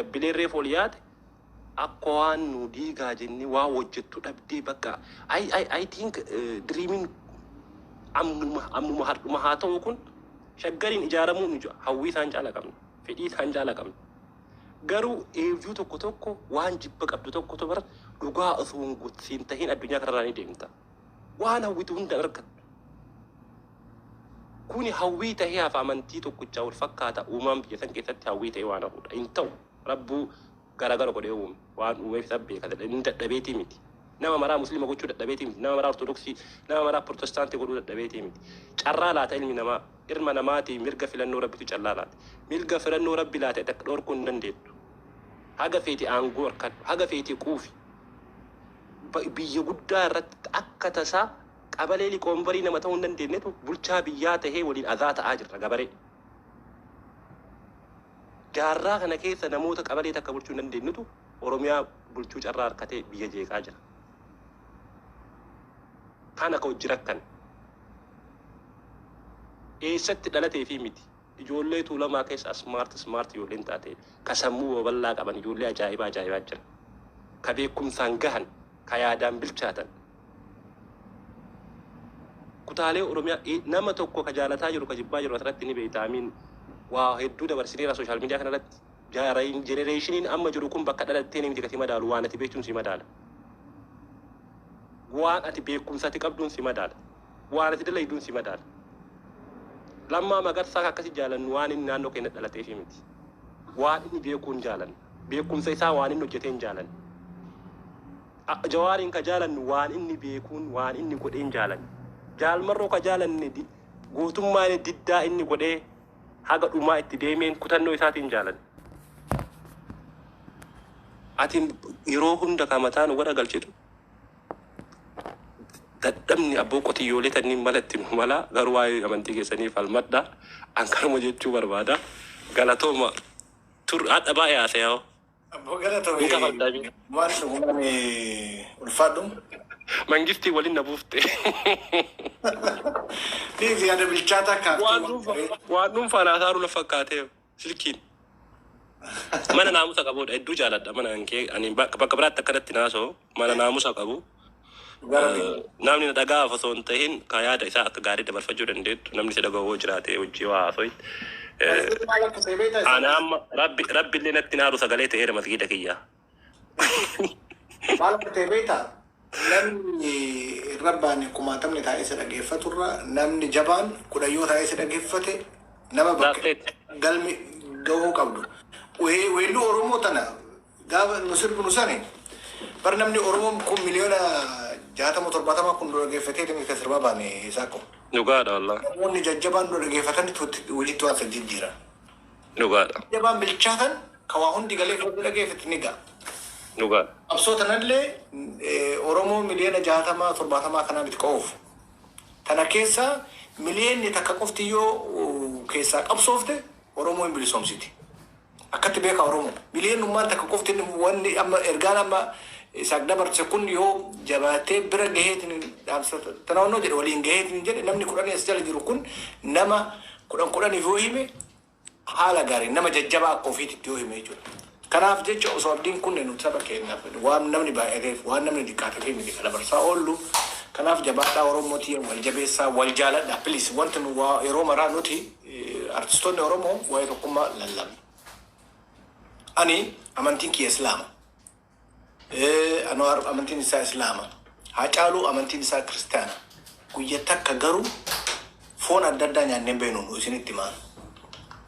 Jabbileen reefu ol yaate akka waan nu diigaa jennee waa hojjettu dhabdee bakka I think dreamiin ammuma ammuma hardhuma haa ta'u kun Shaggariin ijaaramuu nu hawwii isaan caala qabna, fedhii isaan caala qabna. Garuu eebjuu tokko tokko waan jibba qabdu tokko bara dhugaa osoo hin siin tahin addunyaa kanarraa ni deemta. Waan hawwitu hunda hin argattu. Kuni hawwii tahee hafa. Amantii tokkichaa wal fakkaata uumaan biyya san keessatti hawwii ta'ee waan hafuudha. Hin ta'u, Rabbuu garagara godhee uume waan uumeef isa beeka. Inni dadhabeetii miti. Nama maraa Muslima gochuu dadhabeetii miti. Nama maraa Ortodoksii, nama maraa Protestaantii godhuu dadhabeetii miti. Carraa laata ilmi namaa, ilma namaatii mirga filannoo Rabbitu callaa laata. Mirga filannoo Rabbi laate takka dhorkuu hin dandeettu. Haga feeti aangoo harkadhu, haga feeti quufi. Biyya guddaa irratti akka tasaa qabalee liqoombarii nama ta'uu hin dandeenyetu bulchaa biyyaa tahee waliin azaa ta'aa jirra gabaree. Jaarraa kana keessa namoota qabalee takka bulchuu hin dandeenyetu Oromiyaa bulchuu carraa harkatee biyya jeeqaa jira. Kana ka hojii rakkan. Eessatti dhalatee fi miti. Ijoollee Tuulamaa keessa smart smart ijoolleen taate ka sammuu babal'aa qaban ijoollee ajaa'ibaa ajaa'ibaa jira. Ka beekumsaan gahan, ka yaadaan bilchaatan. Kutaalee Oromiyaa nama tokko ka jaalataa jiru, ka jibbaa jiru asirratti ni beekta. Amiin, waa hedduu dabarsineera social media kanarratti. Generationiin amma jiru kun bakka dhalattee miti kasi madaalu, waan ati beektuun si madaala. Waan ati beekumsa ati qabduun si madaala. Waan ati dalayduun si madaala. Lammaa Magarsaa akkasi jaalannu waan inni naannoo keenya dhalateef miti. Waan inni beekuun jaalanna. Beekumsa isaa, waan inni hojjeteen jaalanna. Jawaariin ka jaalannu waan inni beekuun, waan inni godheen jaalanna. Jaalmarroo ka jaalanne gootummaa inni diddaa inni godhee haga dhumaa itti deemeen, kutannoo isaatiin jaalanna. Ati yeroo hunda ka mataa nu gara galchitu dadhabni abboo qotiyyoolee tanniin mala itti nu mala. Garuu waa'ee amantii keessanii falmadha. An kanuma jechuu barbaada. Galatooma tur hadha baay'ee haasa'aa. Abboo Hin galatoomi. kafaltaa. Waan dhugumaan ulfaadhu. Mangistii waliin na buufte. Dhiisi, yaada bilchaataa Waan kaaftee. dhuunfaa waan dhuunfaan haasa'uu na fakkaatee silkiin. Mana naamusa qabudha, hedduu jaaladha mana kee. Ani bakka biraatti akkanatti naasoo mana naamusa qabu. Namni na dhagaaf osoo hin tahin ka yaada isaa akka gaarii dabarfachuu dandeettu, namni si dhaga'u yoo jiraate hojii waa haasoo. Maal akka ta'e beektaa isa? Ana amma Rabbi Rabbi illee natti naaru sagalee ta'eera masgiida kiyya. Maal akka ta'e beektaa? Namni irra baane kumaatamni taa'ee isa dhaggeeffaturra namni jabaan 10 yoo taa'ee isa dhaggeeffate nama bakka That's it. galmi gahuu qabdu. Weelluu Oromoo tana gaafa nu sirbinu sani bar namni Oromoon kun miliyoona 60 70 kun nu dhaggeeffatee deemee kan sirbaa baane isaa qabu. Dhugaadha wallah. Namoonni jajjabaan nu dhaggeeffatan hojiitti waan san jijjiiran. Dhugaadha. Jabaan bilchaatan kan waa hundi galee fuudhee dhaggeeffate ni ga'a. Dhugaadha. Qabsoo tanallee Oromoo miliyoona 60 70 kanaa miti qo'uuf. Tana keessa miliyoonni 1 qofti yoo keessaa qabsoofte Oromoo hin bilisoomsiti. Akkatti beeka Oromoo. Miliyoonummaan 1 qofti wanni amma ergaan amma isaaf dabarse kun yoo jabaatee bira gaheetiin dhaamsa tanaannoo jedhe waliin gaheetiin jedhe, namni 10 as jala jiru kun nama 10 10f yoo hime, haala gaariin nama jajjabaa akka ofiititti yoo hime jechuudha. Kanaaf jecha osoo abdiin kun nuti saba keenyaaf waan namni baay'ateef, waan namni xiqqaateef miti kan dabarsaa oollu. Kanaaf jabaadhaa, Oromootii wal jabeessaa, wal jaaladhaa, please. Wanti nu yeroo maraa nuti artistoonni Oromoo waa'ee tokkummaa lallabna. Ani amantiin kiyya Islaama. Anwaar amantiin isaa Islaama. Haacaaluu amantiin isaa Kiristaana. Guyya takka garuu foon adda addaa nyaannee beeknu nu isinitti himaan.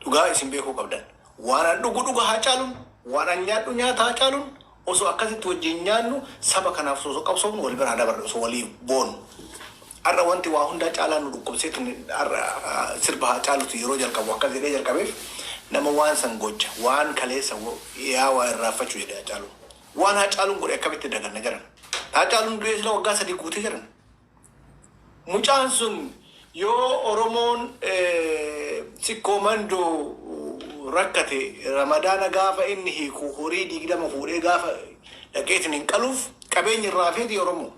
Dhugaa isin beekuu qabdan. Waan an dhugu dhuga Haacaaluun, waan an nyaadhu nyaata Haacaaluun, osoo akkasitti wajjin nyaannu saba kanaaf osoo qabsoofnu wal biraa dabarre osoo walii boonu. Har'a wanti waa hundaa caalaa nu dhukkubseetu har'a sirba Haacaaluuti yeroo jalqabu akkas jedhee jalqabeef nama waan san gocha waan kaleessa yaa waa irraanfachuu jedhe Haacaaluun. Waan Haacaaluun godhe akkamitti daganna jedhan. Haacaaluun du'ee sila waggaa 3 guutee jedhan. Mucaan sun yoo Oromoon Sikkoo Mandoo rakkate Ramadaana gaafa inni hiiku horii 20 fuudhee gaafa dhaqeetiin hin qaluuf qabeenyi irraa feeti Oromoo.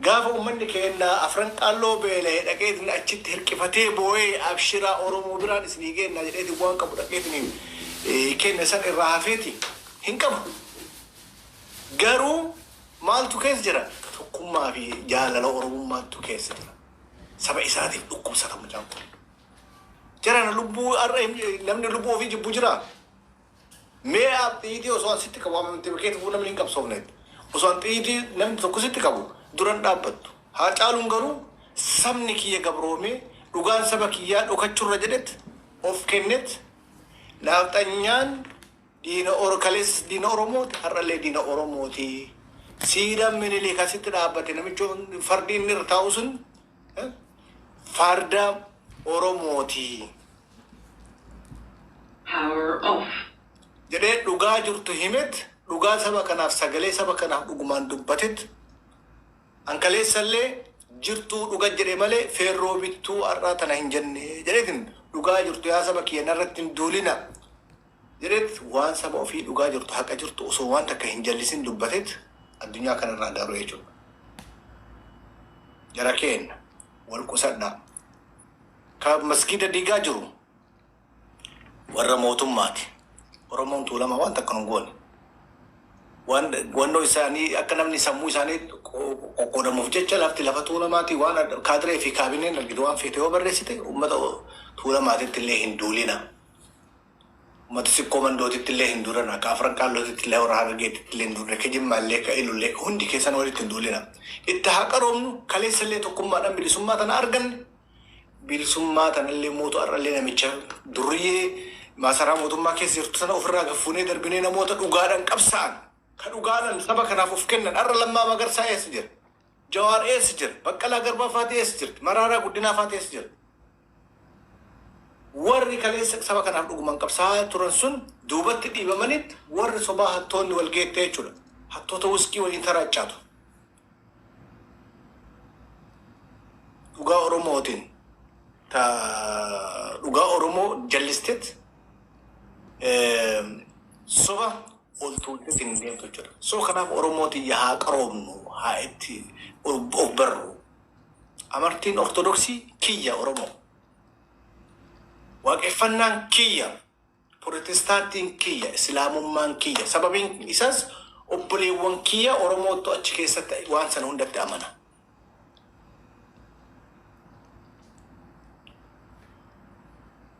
Gaafa uummanni keenya Afran Qaalloo beela'ee dhaqeetiin achitti hirqifatee boo'ee abshiraa Oromoo biraan isinii geenna jedheetiin waan qabu dhaqeetiin kenne san irraa hafeeti hin qabu. Garuu maaltu keessa jira? Tokkummaa fi jaalala Oromummaatu keessa jira. Saba isaatiif dhukkubsata mucaan kun. Jarana, lubbuu har'a namni lubbuu ofii jibbu jira. Mee xiyyiitii osoo an sitti qabu, amantii keetti namni hin qabsoofne. Osoo an xiyyiitii namni tokko sitti qabu duran dhaabbattu. Haa caaluun garuu sabni kiyya gabroomee dhugaan saba kiyyaa dhokachurra jedhet of kennet. Naafxanyaan diina kalees diina Oromooti, har'allee diina Oromooti. Siidaan Minilik asitti dhaabbate, namichi fardi inni irra taa'u sun farda Oromooti. Power off. Jedhee dhugaa jirtu himet, dhugaa saba kanaaf, sagalee saba kanaaf dhugumaan dubbatet. Ankaleessallee jirtuu dhuga jedhe malee feerroo bittuu har'aa tana hin jenne jedheetin, dhugaa jirtu yaa saba kiyya narratti hin duulina jedheet, waan saba ofii dhugaa jirtu, haqa jirtu osoo waan takka hin jallisin dubbatet addunyaa kanarraa darbu jechuudha. Jara keenya, wal qusadhaa. Ka masgiida diigaa jiru warra mootummaati. Oromoon Tuulamaa waan takka nu goone. Waan wannoo isaanii akka namni sammuu isaanii qoqqoodamuuf jecha lafti lafa Tuulamaati, waan kaadiree fi kaabineen argite waan feete yoo barreessite, uummata Tuulamaatitti illee hin duulina. Uummata Sikkoo Mandootitti illee hin duulina. Akka Afran Qaallootitti illee, warra Harargeetitti illee hin duulina. Ka Jimmaa illee, ka Ilullee, hundi keessan walitti hin duulina. Itti haa qaroomnu. Kaleessa illee tokkummaadhaan bilisummaa tana arganne. Bilisummaa tanallee mootu har'allee namicha durriyyee maasaraa mootummaa keessa jirtu sana ofirraa gaffuunee darbinee, namoota dhugaadhaan qabsa'an, ka dhugaadhaan saba kanaaf of kennan. Har'a Lammaa Magarsaa eessa jira? Jawaar eessa jira? Baqqalaa Garbaa faati eessa jirti? Maraaraa Guddinaa faati eessa jira? Warri kaleessa saba kanaaf dhugumaan qabsaa'aa turan sun duubatti dhiibamanitti warri sobaa hattoonni wal geettee jechuudha. Hattoota wuskii waliin taraachaatu. Dhugaa Oromootiin ta dhugaa Oromoo jallisteet soba ol tuulteet hin deemtu jechuudha. So kanaaf Oromootiin haa qaroomnu, haa itti of barru. Amartiin Ortodoksii kiyya Oromoo. Waaqeffannaan kiyya. Protestaantiin kiyya. Islaamummaan kiyya. Sababiin isaas obboleewwan kiyya Oromootu achi keessatti waan sana hundatti amana.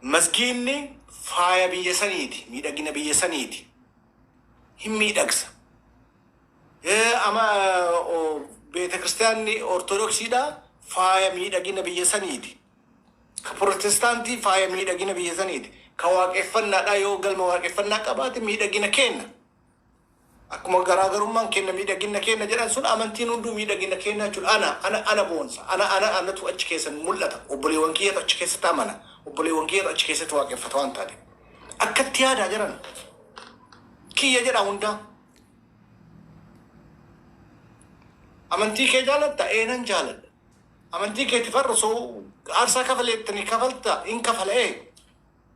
Masgiinni faaya biyya saniiti, miidhagina biyya saniiti. Hin miidhagsa. Ama beeta kiristaanni Ortodoksiidha, faaya miidhagina biyya saniiti. Ka Protestaantii faaya miidhagina biyya saniiti. Ka waaqeffannaadha, yoo galma waaqeffannaa qabaate miidhagina kenna. Akkuma garaagarummaan kenna miidhagina kenna jedhan sun, amantiin hunduu miidhagina kenna jechuudha. Ana boonsa. Ana anatu achi keessa mul'ata. Obboleewwan kiyyatu achi keessatti amana. Obboleewwan kiyyatu achi keessatti waaqeffata waan taate. Akkatti yaadaa jiran. Kiyya jedha hundaa. Amantii kee jaalatta? Ee, nan jaaladha. Amantii keetiif har'a osoo aarsaa kafaleettanii kafalta? Hin kafala, ee.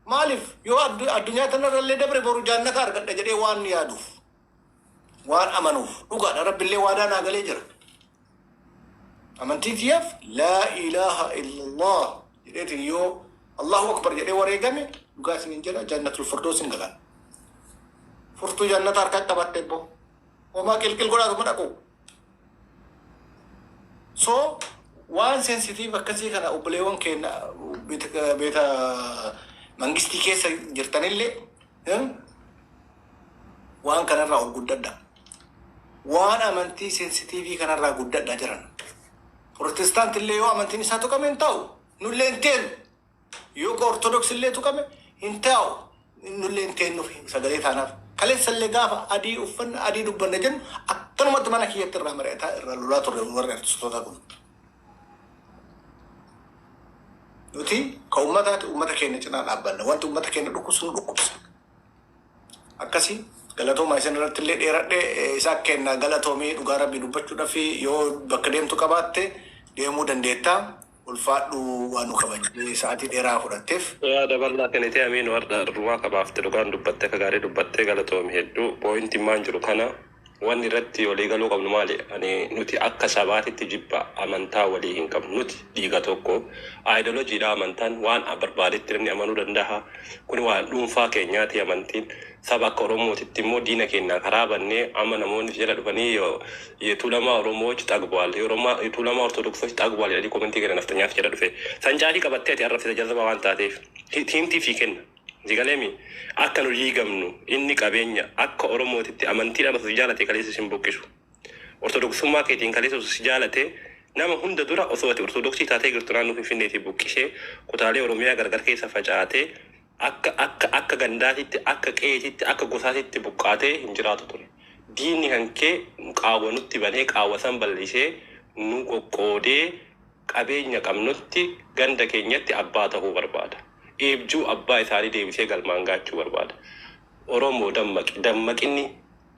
Maaliif? Yoo addunyaa tanarra illee dabre boru jaannata argadha jedhee waan yaaduuf. Waan amanuuf. Dhugaadha, Rabbillee waadaa naa galee jira. Amantii kiyyaaf laa ilaaha illallah jedheetiin yoo Allahu akbar jedhee wareegame, dhugaa isiniin jedha, jannatul firdoos hin galan. Furtuu jannata harkaan qabadhe boo. Homaa qilqil godhaatuma dhaqu. So waan sensitiif akkasii kana obboleewwan keenya beeta mangistii keessa jirtanillee waan kanarraa ol guddadha. Waan amantii sensitiivii kanarraa guddadha jiran. Protestaant illee yoo amantiin isaa tuqame hin ta'u. Nullee hin teennu. Yoo ka Ortodoks illee tuqame hin ta'u. Nullee hin teennuuf sagalee taanaaf. Kaleessa illee gaafa adii uffanna, adii dubbanna jennu, akkanumatti mana kiyyatti irraa mari'ataa irraa lolaa turre warri artistoota kun. Nuti ka uummataati, uummata keenya cinaa dhaabbanna. Wanti uummata keenya dhukkubsu nu dhukkubsa. Akkasii, galatoomaa. Isin irratti illee dheeradhe. Isaa kenna, galatoomii. Dhugaa Rabbii dubbachuudhaaf yoo bakka deemtu qabaatte deemuu dandeettaa. Ulfaadhu, waan nu kabajjee sa'aatii dheeraa fudhatteef. Yaada bal'aa kennitee, Amiin. Warra rumaa qabaafte, dhugaan dubbatte, akka gaarii dubbattee, galatoomi hedduu. Pointiin maan jiru kana. Wanni irratti walii galuu qabnu maali? Ani nuti akka sabaatitti jibba amantaa walii hin qabnu. Nuti dhiiga tokko. Aayidoloojiidha amantaan waan barbaadetti namni amanuu danda'a. Kun waan dhuunfaa keenyaati amantiin. Saba akka Oromootitti immoo diina keenya karaa bannee amma namoonni jala dhufanii የቱለማ ኦሮሞዎች ጠግበዋል፣ የቱለማ ኦርቶዶክሶች ጠግበዋል jedhanii komentii kennan naftanyaaf jala dhufe. Sancaatii qabattee ati arrabsite jazaba waan taateef tiimtii fi kenna. Zigaleemi akka nu diigamnu inni qabeenya akka Oromootitti amantiidhaan osoo si jaalate kaleessa sin buqqisu. Ortodoksummaa keetiin kaleessa osoo si jaalate nama hunda dura osoo ati ortodoksii taatee jirtu naannoo Finfinneetii buqqisee kutaalee Oromiyaa gargar keessa facaatee akka akka akka gandaatitti, akka qe'eetitti, akka gosaatitti buqqaatee hin jiraatu ture. Diinni kan kee qaawwa nutti banee qaawwa san bal'isee nu qoqqoodee qabeenya qabnutti ganda keenyatti abbaa ta'uu barbaada. Eebjuu abbaa isaanii deebisee galmaan gaachuu barbaada. Oromoo dammaqi, dammaqinni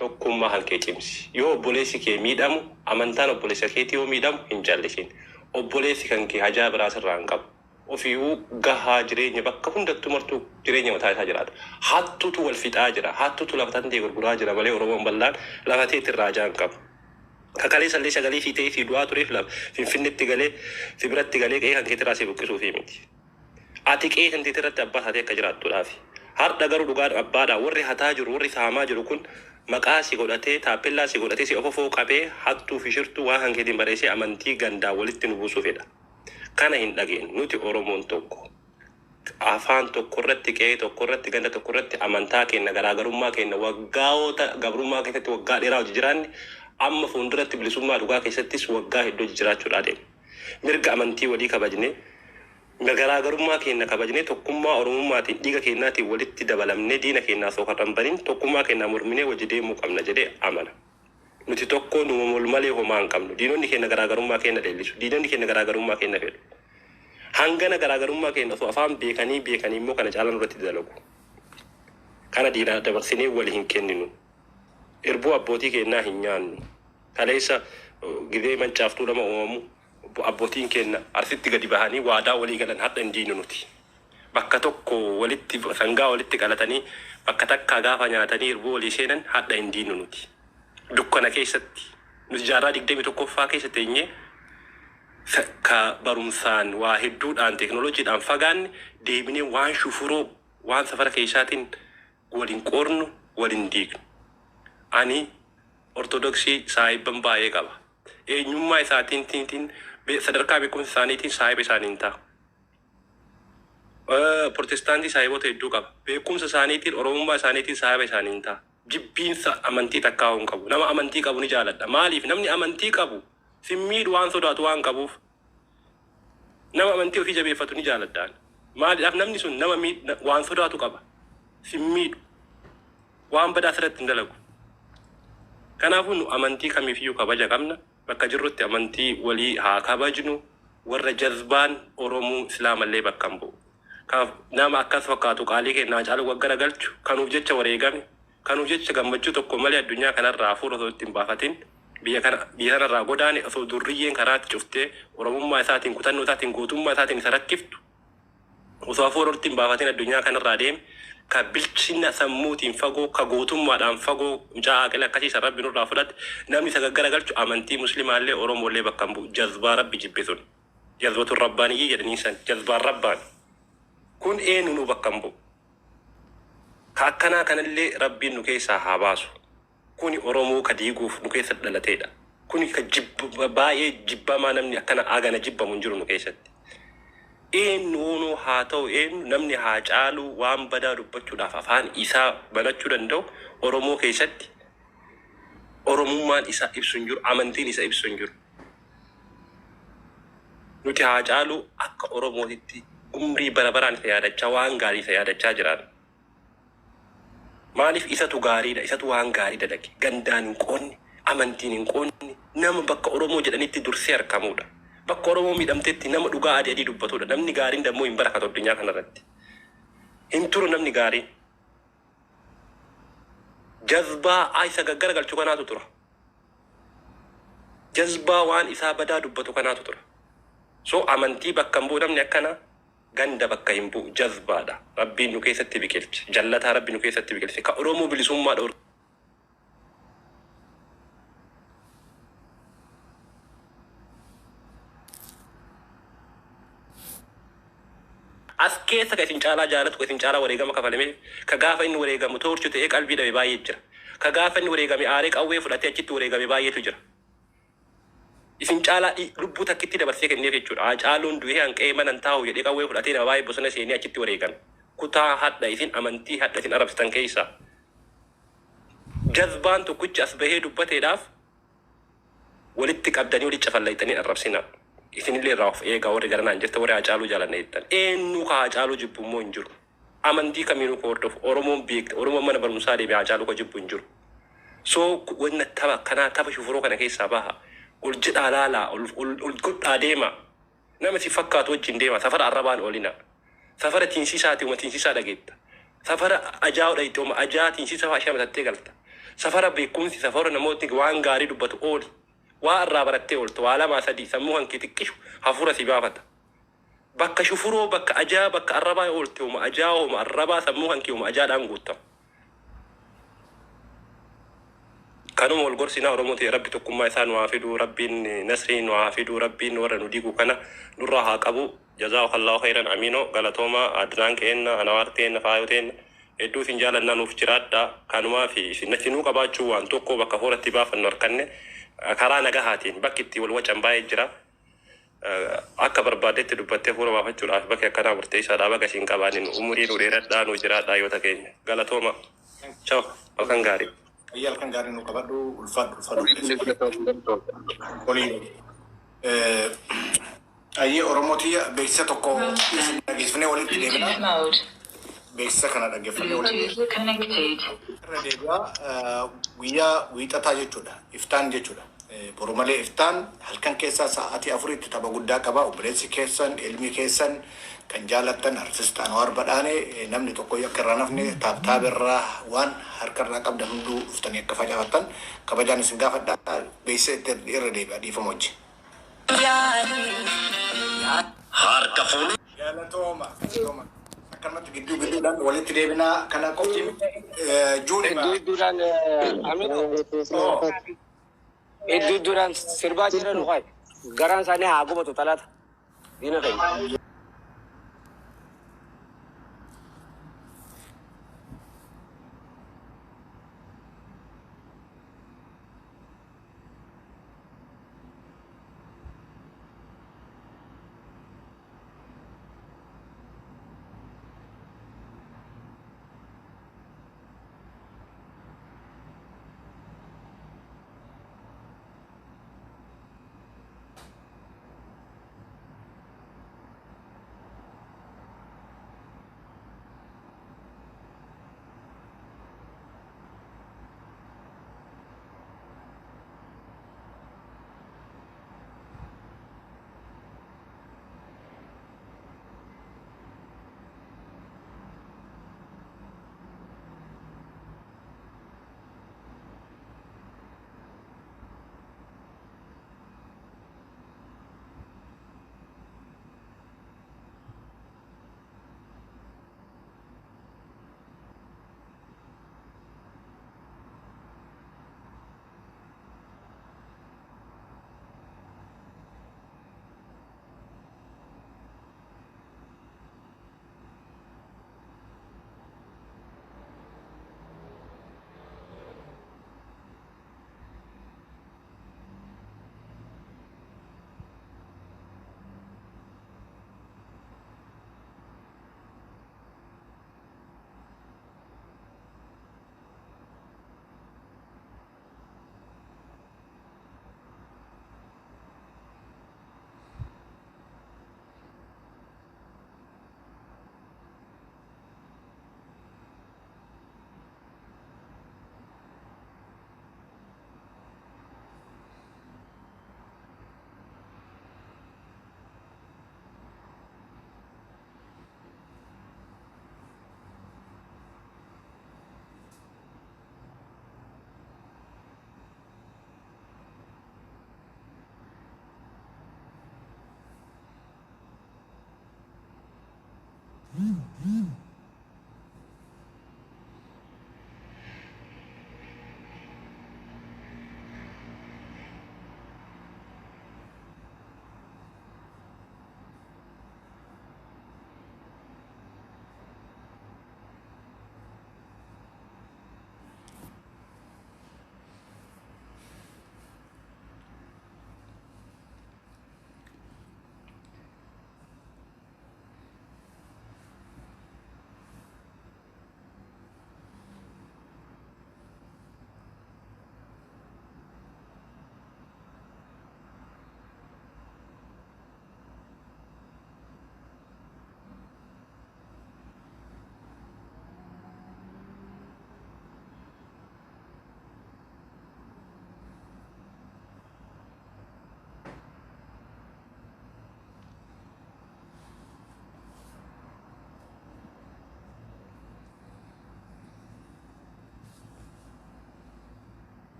tokkummaa kan kee cimsi. Yoo obboleessi kee miidhamu, amantaan obboleessa keetii yoo miidhamu hin jallisin. Obboleessi kan kee hajaa biraa sirraa hin qabu. Ofiiwuu gahaa jireenya bakka hundattuu martuu jireenya mataa isaa jiraata. Hattuutu wal fixaa jira. Hattuutu lafa tantee gurguraa jira malee Oromoon bal'aan lafa teetti irraa hajaa hin qabu. Kakalee sallee sagalee fi ta'ee fi du'aa tureef lafa Finfinneetti galee si biratti galee qe'ee kan keetti irraa si buqqisuufi miti. Ati qe'ee kan teetti irratti abbaa taatee akka jiraattuudhaafi. Har'a garuu dhugaan abbaadha. Warri hataa jiru, warri saamaa jiru kun maqaa si godhatee, taappellaa si godhatee, si ofofoo qabee hattuu fi shirtuu waan kan keetiin barreessee amantii gandaa walitti nu buusuu fedha. Kana hin dhageenyu. Nuti Oromoon tokko. Afaan tokko irratti, qe'ee tokko irratti, ganda tokko irratti amantaa keenya garaagarummaa keenya waggaa'oota gabrummaa keessatti waggaa dheeraa hojii jiraanne amma fuulduratti bilisummaa dhugaa keessattis waggaa hedduu hojii jiraachuudhaa deema. Mirga amantii walii kabajnee, garaagarummaa keenya kabajnee, tokkummaa Oromummaatiin dhiiga keenyaatiin walitti dabalamnee diina keenyaa osoo karran banin tokkummaa keenyaa morminee hojii deemuu qabna jedhee amana. Nuti tokko numa wal malee homaa hin qabnu. Diinonni keenya garaagarummaa keenya leellisu. Diinonni keenya garaagarummaa keenya fedhu. Hangana garaagarummaa keenya osoo afaan beekanii beekanii immoo kana caalaan irratti dalagu. Kana diinaa dabarsinee wal hin kenninu. Irbuu abbootii keenyaa hin nyaannu. Kaleessa gizee mancaaftuu lama uumamu abbootiin keenya Arsitti gadi bahanii waadaa walii galan hadha hin diinu nuti. Bakka tokko walitti sangaa walitti qalatanii bakka takkaa gaafa nyaatanii irbuu walii seenan hadha hin diinu nuti. Dukkana keessatti nuti jaarraa 21ffaa keessa teenyee ka barumsaan waa hedduudhaan teekinooloojiidhaan fagaanne deebinee waan shufuroo waan safara keessaatiin waliin qoornu waliin diignu. Ani ortodoksii saahibban baay'ee qaba. Eenyummaa isaatiin tiin sadarkaa beekumsa isaaniitiin saahiba isaaniin ta'a. Protestaantii saahiboota hedduu qaba. Beekumsa isaaniitiin Oromummaa isaaniitiin saahiba isaaniin ta'a. Jibbiinsa amantii takkaa hin qabu. Nama amantii qabu ni jaaladha. Maaliif namni amantii qabu simmiidhu waan sodaatu waan qabuuf nama amantii ofii jabeeffatu ni jaaladhaan. Maaliidhaaf namni sun nama waan sodaatu qaba. Simmiidhu waan badaa asirratti hin dalagu. Kanaafuu nu amantii kamiifiyyuu kabaja qabna. Bakka jirrutti amantii walii haa kabajnu. Warra jazbaan Oromoo Islaamallee bakka hin bu'u. Kanaaf nama akkas fakkaatu qaalii kennaa caalu waggara galchu kanuuf jecha wareegame kanuuf jecha gammachuu tokko malee addunyaa kanarraa hafuura osoo ittiin baafatin biyya kana biyya kanarraa godaane osoo durriyyeen karaatti cuftee Oromummaa isaatiin kutannoo isaatiin gootummaa isaatiin isa rakkiftu osoo hafuura ittiin baafatin addunyaa kanarraa deeme ka bilchina sammuutiin fagoo ka gootummaadhaan fagoo mucaa aqila akkasii rabbi nurraa fudhate namni isa gaggara galchu amantii muslimaallee Oromollee bakka hin bu'u. Jazbaa rabbi jibbe sun jazbatu rabbaaniyyii jedhanii san jazbaan rabbaan kun eenyu nu bakka hin bu'u. Ka akkanaa kanallee rabbiin nu keessaa haa baasu. Kuni Oromoo ka diiguuf nu keessa dhalateedha. Kuni ka baay'ee jibbamaa namni akkana agana jibbamu hin jiru nu keessatti. Eenyuunuu haa ta'u eenyu namni haa caalu waan badaa dubbachuudhaaf afaan isaa banachuu danda'u Oromoo keessatti Oromummaan isa ibsu hin jiru, amantiin isa ibsu hin jiru. Nuti haa caalu akka Oromootitti umrii bara baraan isa yaadachaa waan gaarii isa yaadachaa jiraan. Maaliif isatu gaariidha, isatu waan gaarii dalage. Gandaan hin qoonne, amantiin hin qoonne, nama bakka Oromoo jedhanitti dursee argamudha. Bakka Oromoo miidhamtetti nama dhugaa adii adii dubbatudha. Namni gaariin dammoo hin barakatu addunyaa kanarratti. Hin turu namni gaariin. Jazbaa isa gaggara galchu kanaatu tura. Jazbaa waan isaa badaa dubbatu kanaatu tura. So amantii bakka hin bu'u namni akkana ganda bakka hin bu'u jazbaadha. Rabbiin nu keessatti biqilche. Jallataa Rabbi nu keessatti biqilche. Ka Oromoo bilisummaa dhoorge. As keessa ka isin caalaa jaalatu, ka isin caalaa wareegama kafalame, ka gaafa inni wareegamu toorchu ta'ee qalbii dhabe baay'ee jira. Ka gaafa inni wareegame aaree qawwee fudhatee achitti wareegame baay'eetu jira. Isin caalaa lubbuu takkitti dabarsee kenneef jechuudha. Haacaaluun du'ee hanqee mana hin taa'u jedhee qawwee fudhatee nama baay'ee bosona seenee achitti wareegame. Kutaa hadha isin amantii hadha isin arabsitan keessaa. Jazbaan tokkichi as bahee dubbateedhaaf walitti qabdanii walitti cafallayxanii arrabsina. Isinillee irraa of eegaa warri garanaan jirta warri Haacaaluu jaalanna jettan. Eenyu ka Haacaaluu jibbu immoo hin jiru. Amantii kamiinuu ka hordofu Oromoon beekte Oromoon mana barumsaa deeme Haacaaluu ka jibbu hin jiru. So wanna tapha akkanaa tapha shufuroo kana keessaa baha. Ol jedhaa laalaa ol ol ol godhaa deema. Nama si fakkaatu wajjin deema. Safara arrabaan oolina. Safara tiinsisaati uma tiinsisaa dhageetta. Safara ajaa'u dhayxe uma ajaa tiinsisa fa'aa ishee matattee galta. Safara beekumsi safara namootni waan gaarii dubbatu ooli. Waa irraa barattee oolta. Waa lamaa sadii sammuu kan kee xiqqishu hafuura si baafata. Bakka shufuroo bakka ajaa bakka arrabaa oolte uma ajaa uma arrabaa sammuu kan kee uma ajaadhaan guuttama. Kanuma wal gorsinaa Oromoo ta'e Rabbi tokkummaa isaa nu haa fidu, Rabbiin nasrii nu haa fidu, Rabbiin warra nu diigu kana nurraa haa qabu. Jazaakallaahu khayran Amiinoo galatooma Adnaan keenna, Anawaar teenna, Faayoo teenna hedduu isin jaalannaa nuuf jiraadha. Kanumaa fi isin nuu qabaachuu waan tokko bakka hooratti baafannu harkanne karaa nagahaatiin bakki itti wal wacan baay'ee jira. Akka barbaadetti dubbattee fuula baafachuudhaaf bakki akkanaa murteessaadha. Baga isin qabaanin umurii nu dheeradhaa nu jiraadhaa yoo keenya. Galatooma. Ciao. Halkan gaarii. Ayyaa halkan gaarii nu qabadhu ulfaadhu ulfaadhu. Olii. Ayyee Oromoo tiyya beeksisa tokko isin dhageessifnee walitti deebina. Beeksisa kana dhaggeeffannee walitti deebina. Irra deebi'aa guyyaa wiixataa jechuudha. Iftaan jechuudha. Boru malee iftaan halkan keessaa sa'aatii 4tti tapha guddaa qaba. Obboleessi keessan, ilmi keessan kan jaalattan artist Anwaar Badhaanee namni tokko akka irraa nafne taaptaab irraa waan harka irraa qabdan hunduu dhuftanii akka facaafattan kabajaan isin gaafadha. Beeksisa itti irra deebi'a dhiifama wajjin. Harka fuunee. Galatooma. Galatooma. Akkanumatti gidduu gidduudhaan walitti deebinaa kana qofti juuni. Iddoo iddoodhaan Amino iddoo iddoodhaan sirbaa jiran waay garaan isaanii haa gubatu talaata diina keenya.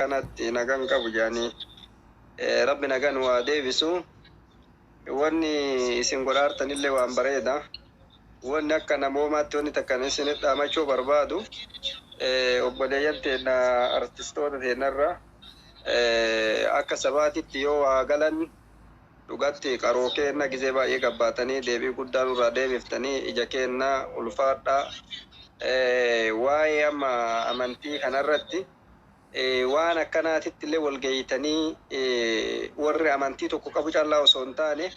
Akkanatti nagan qabu jedhanii rabbi nagan waa deebisu. Wanni isin godhaartanillee waan bareeda. Wanni akka namoomaatti wanni takkan isinit dhaamachuu barbaadu obboleeyyan teenna, artistoota teennarra akka sabaatitti yoo waa galan dhugatti qaroo keenna gizee baay'ee gabbaatanii deebii guddaa nurraa deebiftanii ija keenna ulfaadha. Waa'ee amma amantii kanarratti waan akkanaatitti illee walgeeyitanii warri amantii tokko qabu callaa osoo hin taane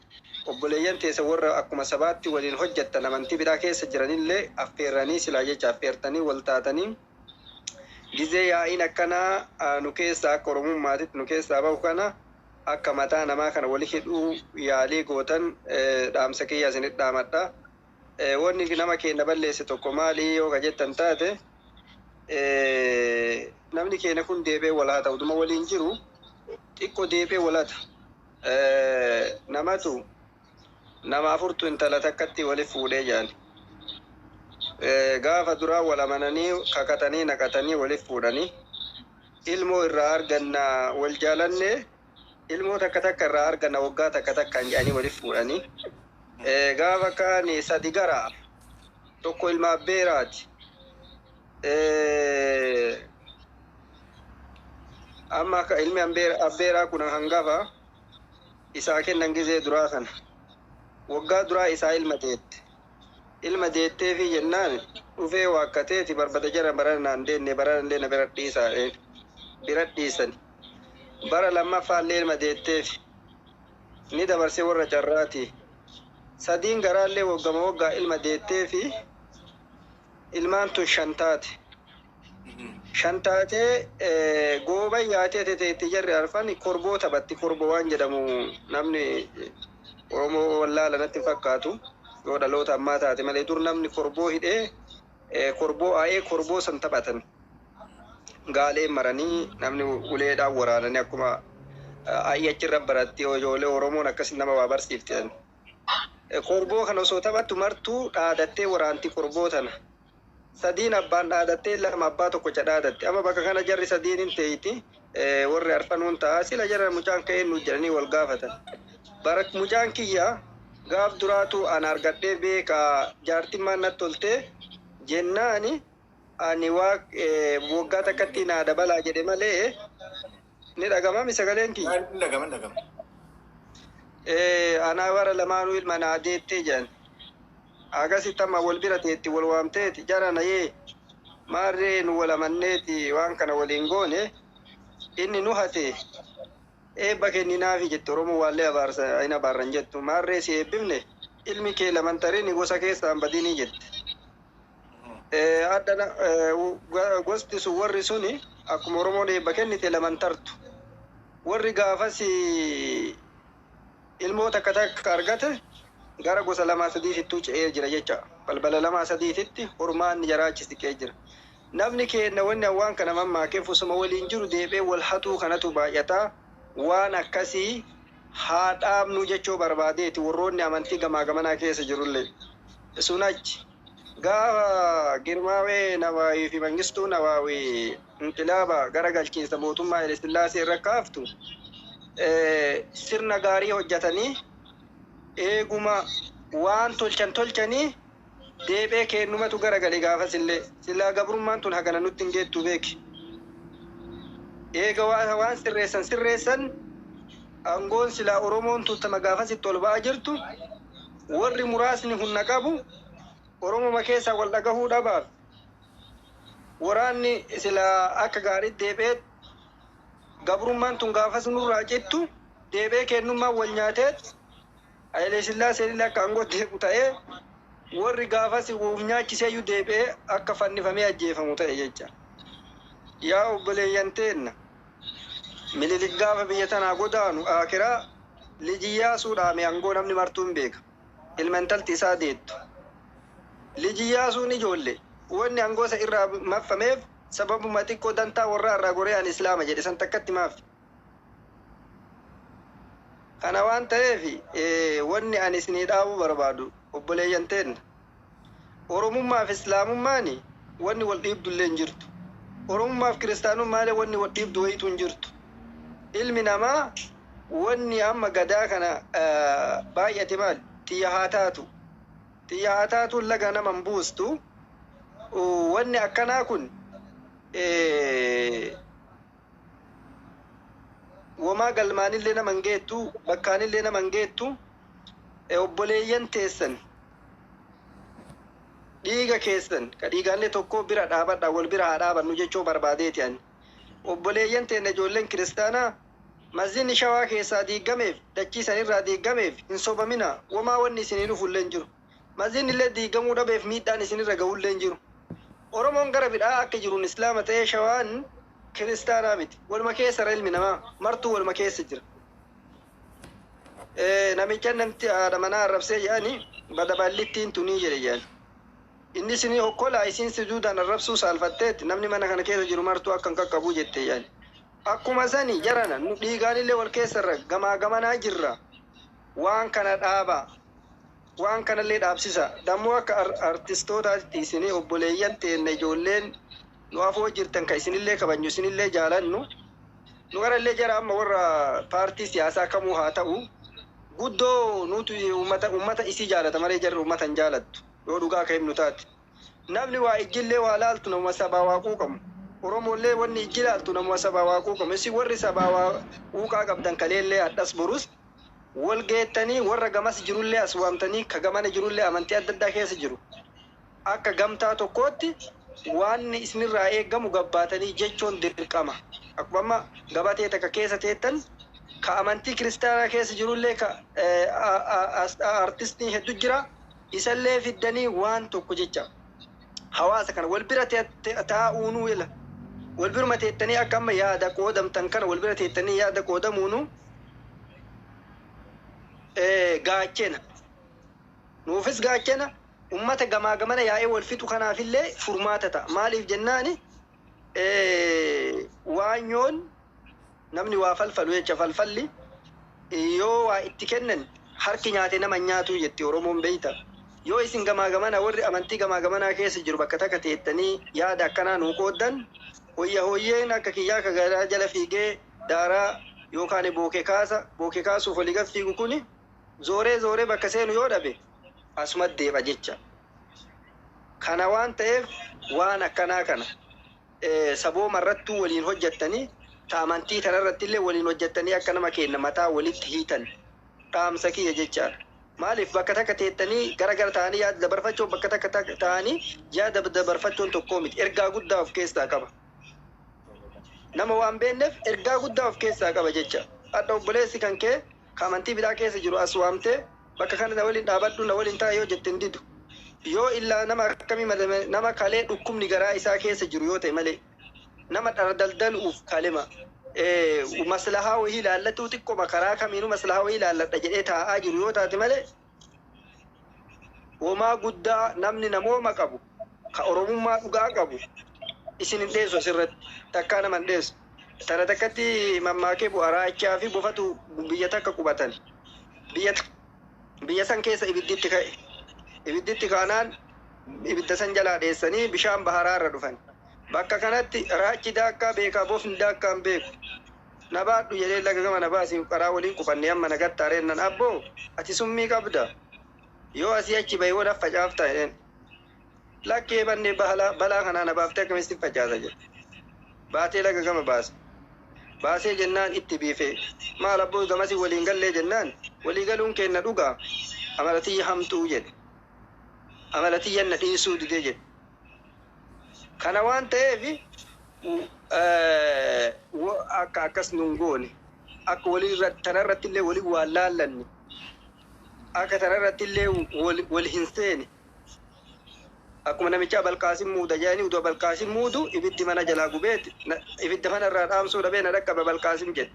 obboleeyyan teessa warra akkuma sabaatti waliin hojjettan amantii biraa keessa jiranillee affeerranii silaa jecha affeertanii wal taatanii gizee yaa'iin akkanaa nu keessaa akka oromummaatitti nu keessaa bahu kana akka mataa namaa kana wali hidhuu yaalii gootan dhaamsa kiyya isinit dhaamadha. Wanni nama keenya balleesse tokko maali yoo ka jettan taate, namni keenya kun deebee wal haa ta'u, dhuma waliin jiru xiqqoo deebee walata. Namatu nama afurtu intala takkatti wali fuudhee jedhan. Gaafa duraa wal amananii kakatanii naqatanii waliif fuudhanii ilmoo irraa arganna, wal jaalanne, ilmoo takka takka irraa arganna waggaa takka takkaan jedhanii waliif fuudhanii. Gaafa kaan sadi gara tokko ilma abbeeraati. Amma akka ilmi abbeeraa kun hangafa isaa kennan gizee duraa kana. Waggaa duraa isaa ilma deette. Ilma deetteefi jennaan dhufee waakkateeti barbada jara bara naan deenne bara illee na bira dhiisaa bira dhiisani. Bara lammaffaallee ilma deetteefi ni dabarsee warra carraati. Sadiin garaallee waggama waggaa ilma deetteefi ilmaan tun shan taate. Shan taatee gooban yaatee teteetti jarri arfan korboo taphatti. Korboo waan jedhamu namni Oromoo wallaala natti hin fakkaatu, yoo dhaloota ammaa taate malee. Dur namni korboo hidhee korboo aa'ee korboo san taphatan. Gaalee maranii namni uleedhaan waraananii akkuma ayyi achirra baratti ijoollee Oromoon akkas nama waa barsiifte. Korboo kana osoo taphattu martuu dhaadattee waraanti korboo tana. Sadiin abbaan dhaadattee, lama abbaa tokkocha dhaadatte. Amma bakka kana jarri sadiin hin teeyti, warri arfanuun ta'a. Sila jara mucaan ka'ee nu jedhanii wal gaafatan. Bara mucaan kiyya gaaf duraatu ana argadhee beekaa jaartimmaan natti toltee jennaani ani waa waggaa takkatti naa dabalaa jedhe malee. Ni dhagamami sagaleen kiyya? Dhagama, dhagama. Anaa bara lamaanuu ilma naa deettee jedhan. Akkasitti amma wal bira teetti wal waamteeti jara na yee maarree nu wal amanneeti waan kana waliin goone inni nu hate eebba kenninaafi jette. Oromoo waallee abaarsa hin abaarran jettu. Maarree si eebbifne, ilmi kee laman tarini gosa keessaan badinii jette. Addana gosti sun warri suni akkuma Oromoon eebba kennite laman tartu. Warri gaafas ilmoo takka takka argate gara gosa lamaa sadiitittuu ce'ee jira jecha. Balbala lamaa sadiititti hormaanni jaraachi siqee jira. Namni keenya wanni waan kana mammaakeef osuma waliin jiru deebee wal hatuu kanatu baay'ataa. Waan akkasii haa dhaabnu jechuu barbaadeeti warroonni amantii gamaa gamanaa keessa jirullee. Sun achi gaafa Girmaawee Nawaawii fi Mangistuu Nawaawii inqilaaba gara galchiinsa mootummaa Haile Sillaasee irra kaaftu sirna gaarii hojjetanii eeguma waan tolchan tolchanii deebee kennumatu garagale. Gaafas illee silaa gabrummaan tun hagana nutti hin geettu beeki. Eega waan sirreessan sirreessan aangoon silaa Oromoon tun tama gaafasitti ol ba'aa jirtu warri muraasni humna qabu Oromoma keessaa wal dhagahuu dhabaaf waraanni silaa akka gaariitti deebi'ee gabrummaan tun gaafas nurraa cittu deebi'ee kennummaan wal nyaateet Hayilee Sillaaseen illee akka aangootti deebi'u ta'ee warri gaafas of nyaachiseeyyuu deebi'ee akka fannifamee ajjeefamu ta'e jecha. Yaa obboleeyyan teenna, Minilik gaafa biyya tanaa godaanu akiraa Liji Iyyaasuu dhaame aangoo, namni martuu hin beeka. Ilma intalti isaa deettu. Liji Iyyaasuun ijoollee wanni aangoo isa irraa maffameef sababuma xiqqoo dantaa warraa irraa goree ani islaama jedhe san takkatti maaf. Kana waan ta'eef wanni ani isinii dhaabuu barbaadu, obboleeyyan teenna, Oromummaa fi Islaamummaan wanni wal dhiibdullee hin jirtu. Oromummaaf kiristaanummaalee wanni wal dhiibdu wayitu hin jirtu. Ilmi namaa wanni amma gadaa kana baay'ate maal xiyya haa taatu. Xiyya haa taatuun laga nama hin buustu. Wanni akkanaa kun womaa galmaanillee nama hin geettu, bakkaanillee nama hin geettu. Obboleeyyan teessan dhiiga keessan ka dhiigaallee tokko bira dhaabadha, wal bira haa dhaabannu jechuu barbaadeeti ani. Obboleeyyan teenya ijoolleen kiristaanaa masjidni Shawaa keessaa diigameef, dachii sanirraa diigameef hin sobamina. Womaa wanni isinii dhufullee hin jiru. Masjidni illee diigamuu dhabeef miidhaan isinirra ga'ullee hin jiru. Oromoon gara bidhaa akka jiruun islaama ta'ee Shawaan kiristaanaa miti. Waluma keessa ilmi namaa martuu waluma keessa jira. Namicha namti haadha manaa arrabsee jedhani badaballittiin tunii jedhe jedhan. Inni isinii okkolaa isiin sujuudaan arrabsuu saalfatteetti namni mana kana keessa jiru martuu akka hin qaqqabuu jette jedhan. Akkuma sani jarana nu dhiigaanillee wal keessarra gamaa gamanaa jirra. Waan kana dhaaba. Waan kanallee dhaabsisa. Dammoo akka artistootaatti isinii obboleeyyan teenna ijoolleen nu afoo jirtan ka isinillee kabajnu, isinillee jaalannu. Nu garallee jara amma warra paartii siyaasaa kamuu haa ta'u guddoo nutu ummata isii jaalata malee jarri ummata hin jaalattu yoo dhugaa akka himnu taate. Namni waa ijjillee waa laaltu nama sabaa waa quuqamu. Oromoollee wanni ijji laaltu nama sabaa waa quuqamu. Isin warri sabaa waa quuqaa qabdan kaleellee hadhas borus wal geettanii warra gamas jirullee as waamtanii ka gamana jirullee amantii adda addaa keessa jiru. Akka gamtaa tokkootti waan isinirraa eegamu gabbaatanii jechuun dirqama. Akkuma amma gabatee takka keessa teettan ka amantii kiristaanaa keessa jirullee ka artistii hedduu jira. Isallee fiddanii waan tokko jecha hawaasa kana wal bira taa'uunuu ila wal biruma teettanii akka amma yaada qoodamtan kana wal bira teettanii yaada qoodamuunu gaachena. Nuufis gaachena. Ummata gamaa gamana yaa'ee wal fixu kanaafillee furmaata ta'a. Maaliif jennaani waanyoon namni waa falfalu jecha falfalli yoo waa itti kennan harki nyaate nama nyaatu jetti Oromoon beeyta. Yoo isin gamaa gamana warri amantii gamaa gamanaa keessa jiru bakka takka teettanii yaada akkanaa nuu qooddan hoyya hoyyeen akka kiyyaa ka garaa jala fiigee daaraa yookaan bookee kaasa bookee kaasuuf walii gad fiigu kuni zooree zooree bakka seenu yoo dhabe asuma deeba jecha. Kana waan ta'eef waan akkanaa kana sabooma irrattuu waliin hojjettanii ta amantii tanarratti illee waliin hojjettanii akka nama kenna mataa walitti hiitan dhaamsa kiyya jechaadha. Maaliif bakka takka teettanii gara gara ta'anii yaada dabarfachuun bakka takka ta'anii yaada dabarfachuun tokkoo miti. Ergaa guddaa of keessaa qaba. Nama waan beekneef ergaa guddaa of keessaa qaba jecha. Adda obboleessi kan kee ka amantii biraa keessa jiru as waamtee bakka kana na waliin dhaabadhu na waliin ta'a yoo jette hin didu. Yoo illaa nama akkamii nama kalee dhukkubni garaa isaa keessa jiru yoo ta'e malee nama dhara daldaluuf kalima maslahaa wayii ilaallatu xiqqooma karaa kamiinuu maslahaa wayii ilaalladha jedhee taa'aa jiru yoo taate malee homaa guddaa namni namooma qabu ka Oromummaa dhugaa qabu isin hin dheessu asirratti takkaa nama hin dheessu. Tana takkatti mammaakee bu'a raachaa fi bofatu biyya takka qubatan. Biyya san keessa ibidditti ka'e. Ibidditti kaanaan ibidda san jalaa dheessanii bishaan baharaa irra dhufan. Bakka kanatti raachi daakkaa beekaa bofni daakkaa hin beeku. Na baadhu jedhee laga gama na baasii karaa waliin qufannee amma na gattaareen nan abboo ati summii qabda. Yoo asii achi bahee wal facaafta jedheen. Lakkee bannee balaa kanaa na baaftee akkamitti facaasa jedhe. Baatee laga gama baase. Baasee jennaan itti biifee maal abboo gamasii waliin gallee jennaan walii galuun kenna dhugaa amalatiyya hamtuu jedhe. Amalatiyya na dhiisuu didee jedhe. Kana waan ta'eef akka akkas nun goone akka walirra tanarratti illee walii waan laallanne akka tanarratti illee wal hin seene. Akkuma namicha Abalqaasim muuda jedhanii utuu Abalqaasim muudu ibiddi mana jalaa gubeeti ibidda mana irraa dhaamsuu dhabee na dhaqqabe Abalqaasim jedhe.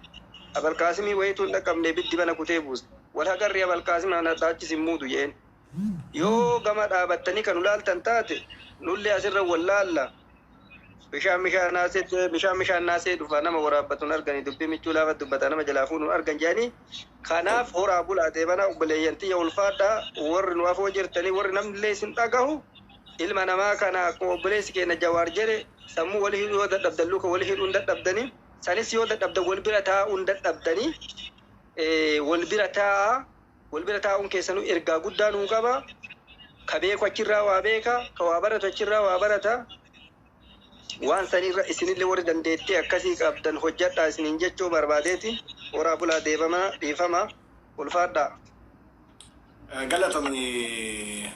Abalqaasimii wayituu hin dhaqqabne ibiddi mana kutee buuse. Wal hagarri Abalqaasim na dhaachis hin muudu jeen. Yoo gama dhaabattanii kan ulaaltan taate nullee asirra wal laalla. Bishaan bishaan naasee dhufa nama waraabbatuun arganii dubbii michuu laafa dubbata nama jalaa fuudhuun argan jedhanii kanaaf horaa bulaatee bana obboleeyyan tiyya ulfaadhaa warri nu afoo jirtanii warri namni illee isin dhagahu Ilma namaa kana akkuma obboleessi keenya Jawaar jedhe, sammuu wal hidhuu yoo dadhabdan, luka wal hidhuu hin dadhabdanii, sanis yoo dadhabdan wal bira taa'uu hin dadhabdanii, wal bira taa'aa. Wal bira taa'uun keessanuu ergaa guddaa nuu qaba. Ka beeku achirraa waa beeka, ka waa baratu achirraa waa barata. Waan sanirra isinillee warri dandeettii akkasii qabdan hojjadhaa isiniin jechuu barbaadeeti. Horaa bulaa, deebama, dhiifama, ulfaadhaa. Galatoomi,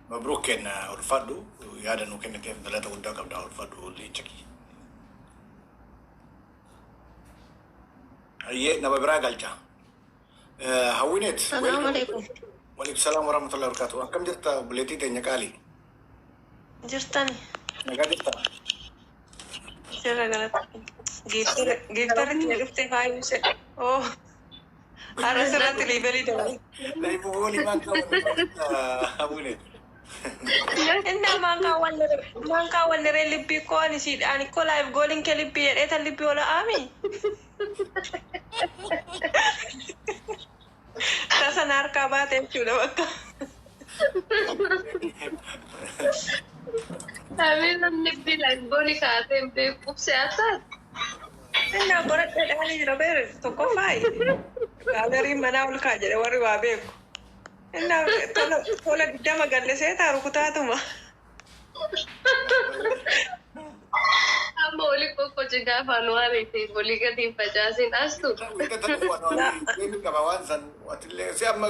Mabruuk kenna, ulfaadhu. Yaada nuu kenniteef galata guddaa qabda, ulfaadhu leenca kiyya. Hayyee, nama biraa galcha. Hawwineet. Salaamu alaikum. Waalaikum salaam warahmatullahi wabarakatuh. Akkam jirta, obboleettii teenya qaalii? Jirtani? Nagaa jirta? Jirra, galata. Giiftarri kee dhuftee faayuu sedhe. Oo. Har'a sirratti level dabale. Laifu goolii maan qabu, Hawwineet? Innaa maan kaawwanneree libbii koo ani siidhaan koo life goaliin kee libbii jedhee tan libbii ola aami. Tasa na harkaa baate jechuudha bakka. Amiin, namni life goal kaasee beekuuf si'aata. Innaa qoradhee dhaalii jira beere tokkoffaayi. Gaalariin manaa ol kaa jedhe warri waa beeku. Innaa tola 20 gallisee taaru kutaatuma. Amma olii qoqqoci gaafa nu ariite olii gadi hin facaasin astu. Qaba waan san atillee si amma.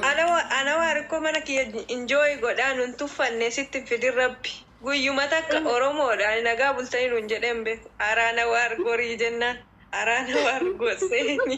Ana waa rikkoo mana kiyya enjoy godhaa nun tuffanne sitti fidin rabbi. Guyyuma takka Oromoodha ani nagaa bultanii nun jedheen beeku. Araana waar gorii jennaan. Araana waar goseeni.